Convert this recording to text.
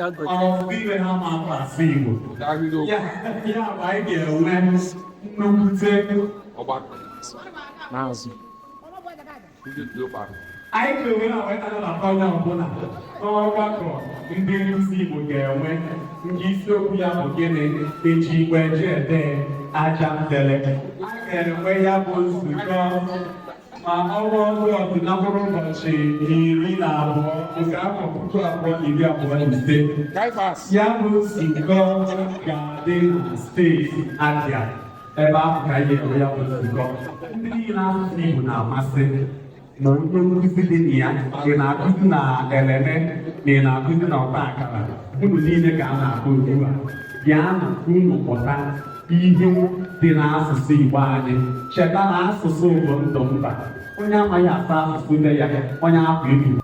Ọtụtụ ime ha ma akwa asụ Igbo. Ya ya bụ, anyị ga-enwe nnukwute Ọgbakọ n'azụ. Ndị otu Anyị ga-enwe na anabata onye ọbụla n'ọgbakọ ndị nkụzi Igbo ga-enwe, nke isiokwu ya bụ gịnị? Eji Igbo eje ede aja ndele. A ga-enwe ya bụ nzukọ ma ọnwa Ọgọst na mkpụrụ ụbọchị 12 nke afọ 2025. Kaifas. Ya bụ nzukọ ga-adị na steeti Abịa. Ebe ahụ ka anyị ga-enwe ya bụ nzukọ. Ndị niile asụsụ Igbo na-amasị, ma onye nkụzi dị na ya, ị na-akụzi na eleme, na ị na-akụzi na ọta akara, unu niile ka a na-akụ ugbu a. Bịanụ ka unu mụta ihe dị n'asụsụ Igbo anyị. Cheta na asụsụ bụ ndụ mba. Onye amaghị asụ asụsụ be ya, onye ahụ efu.